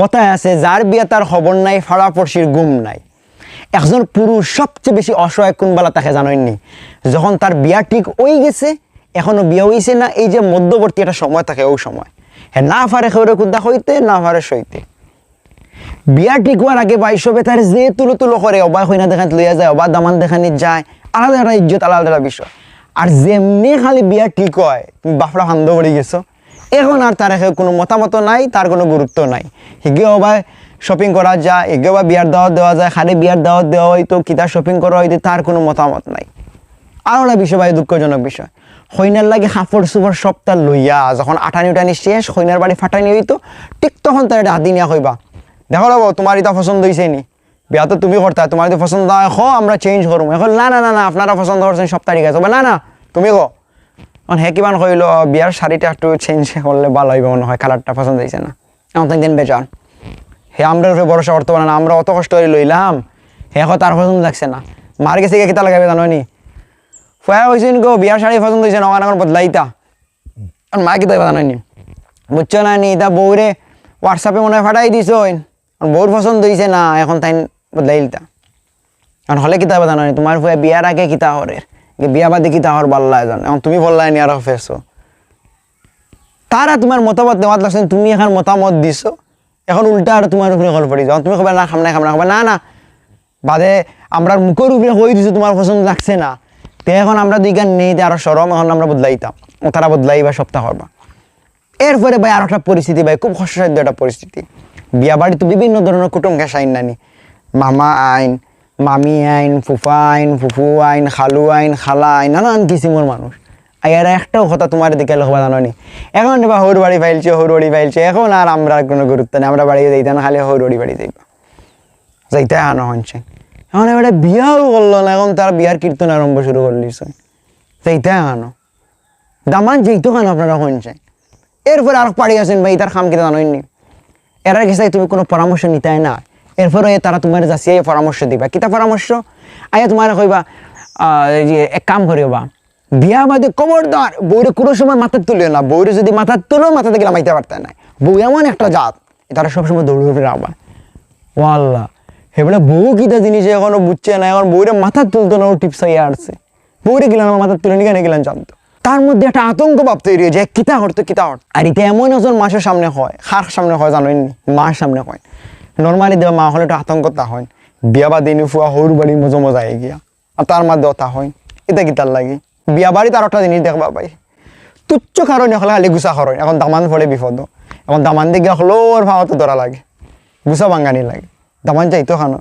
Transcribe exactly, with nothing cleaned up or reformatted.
কথায় আছে, যার বিয়া তার খবর নাই, ফাড়া পড়শির ঘুম নাই। একজন পুরুষ সবচেয়ে বেশি অসহায় কোন বেলা থাকে জানইননি? যখন তার বিয়া ঠিক অই গেছে, এখনো বিয়া অইছে না, এই যে মধ্যবর্তী একটা সময় থাকে, অউ সময় হে না পারে কেউরে কুন্তা কইতে, না পারে সইতে। বিয়া ঠিক অওয়ার আগে ভাই সবে তারে যে তুলো তুলো করে, অবায় কইনা দেখানিত লইয়া যায়, অবায় দামান দেখানিত যায়, আলাদা একটা ইজ্জত, আলাদা একটা বিষয়। আর যেমনে খালি বিয়া ঠিক অয়, তুমি বাফড়া ফান্দো পড়ি গেছো, এখন আর তার কেউ কুনু মতামত নাই, তার কুনু গুরুত্ব নাই। হিগেও বা shopping করা যায়, হিগেও বা বিয়ার দাওয়াত দেওয়া যায়, খালি বিয়ার দাওয়াত দেওয়া অইতো, কিতা shopping করা অইতো, তার কুনু মতামত নাই। আর ওটা বিষয় ভাই, দুঃখজনক বিষয়। কইনার লাগি কাপড় চোপড় সবতা লইয়া যখন আটানি উটানি শেষ, কইনার বাড়ি ফাটানি অইতো, ঠিক তখন তারে ডাক দি নিয়া কইবা, "দেখো রে বউ, তুমার ইতা পছন্দ অইছে নি? বিয়া তো তুমি করতায়, তুমার যদি পছন্দ না অয়, কও, আমরা change করমু।" এখন, "না, না, না, না, আপনারা পছন্দ করছেন, সবতা ঠিক আছে।" বলে, "না, না, তুমি কও।" এখন হে কিমান কইলো, "বিয়ার শাড়িটা একটু change করলে ভালা অইবো মনে অয়, colourটা পছন্দ অইছে না।" এখন তাই দিন বেজান। হে আমরার উপরে ভরসা করতো পারে না, আমরা অত কষ্ট করি লইলাম, হে কয় তার পছন্দ লাগছে না। মার গেছে গিয়া কিতা লাগাইবে জানো নি? ফুয়ায় কইছইন গো, "বিয়ার শাড়ি পছন্দ অইছে না, অখান অখন বদলাইতা।" আর মায় কিতা কইবা জানো নি? বুঝছো না নি, ইতা বউরে WhatsApp-এ মনে অয় ফাটাই দিছইন। আর বউর পছন্দ অইছে না, এখন তাইন বদলাইলিতা। এখন হলে কিতা কইবা জানো নি? তুমার ফুয়ায় বিয়ার আগে কিতা করের, যে বিয়া বাদে কিতা কর, ভালা লাগে জানো। এখন তুমি বললায় নি আর ফেসো। তারা তুমার মতামত নেওয়াত লাগছইন, তুমি এখন মতামত দিছো, এখন উল্টা আর তুমার উপরে কল পড়ি যাও। তুমি কইবা, "না, খাম না, খাম না।" কইবা, "না, না, বাদে আমরার মুখর উপরে কই দিছো তুমার পছন্দ লাগছে না।" তে এখন আমরা দুইখান নেই, তে আরো শরম, এখন আমরা বদলাইতাম। ও তারা বদলাইবা, সবতা করবা। এরপরে ভাই আরো একটা পরিস্থিতি ভাই, খুব কষ্টসাধ্য একটা পরিস্থিতি। বিয়া বাড়িত তো বিভিন্ন ধরনের কুটুম খেসাইন নানি, মামা আইন, মামি আইন, ফুফা আইন, ফুফু আইন, খালু আইন, খালা আইন, নানান কিসিমর মানুষ। আর এরা একটাও কথা তুমারে দেখিয়া কইবা জানো নি? এখন বা হউর বাড়ি ফাইলছে, হউর বাড়ি ফাইলছে, এখন আর আমরার কুনু গুরুত্ব নাই, আমরা বাড়িও যাইতাম না, খালি হউর বাড়ি বাড়ি যাইবা। যাইতায় আনো হনছে। এখন এবারে বিয়াও করলো না, এখন তার বিয়ার কীর্তন আরম্ভ শুরু করলিছে। যাইতায় আনো। দামান যাইতো কেন আপনারা হনছে? এরপরে আরো পাড়ি আছইন ভাই, ইতার কাম কিতা জানইন নি? এরার গেছে তুমি কুনু পরামর্শ নিতায় না। এরপরে তারা তুমারে যাচিয়া পরামর্শ দিবা। কিতা পরামর্শ? আইয়া তুমারে কইবা, আহ, এই যে এক কাম করিও বা, বিয়া বাদে খবরদার বউরে কুনু সময় মাথাত তুলিও না। বউরে যদি মাথাত তুলো, মাথা থাকি লামাইতায় পারতায় নায়। বউ এমন একটা জাত, তারা সবসময় দৌড়ে উপরে রাখবা। ও আল্লাহ, হে বলে বউ কিতা জিনিস এখনো বুঝছে না, এখন বউরে মাথাত তুলতো না, ও টিপস অইয়া আসছে। বউরে গিলান আমার মাথাত তুলে নিয়ে গিলান জানতো। তার মধ্যে একটা আতঙ্ক ভাব তৈরি অইযায়, কিতা করতো, কিতা করতো। আর ইতা এমন একজন মার সামনে কয়, কার সামনে কয় জানইন নি? মার সামনে কয়। Normally দেওয়া মা অকলে একটু আতঙ্কতা অইন। বিয়া বাদে নি ফুয়া হউর বাড়ি মজা মজা অই গিয়া। আর তার মধ্যে অতা অইন। ইতা কিতার লাগি? বিয়া বাড়িত আর একটা জিনিস দেখবা ভাই। তুচ্ছ কারণে অকলে খালি গুসা করইন। এখন দামান পড়ে বিপদ। এখন দামান্দে গিয়া অকলর পাওত ধরা লাগে। গুসা ভাঙ্গানি লাগে। দামান যাইতো কেন?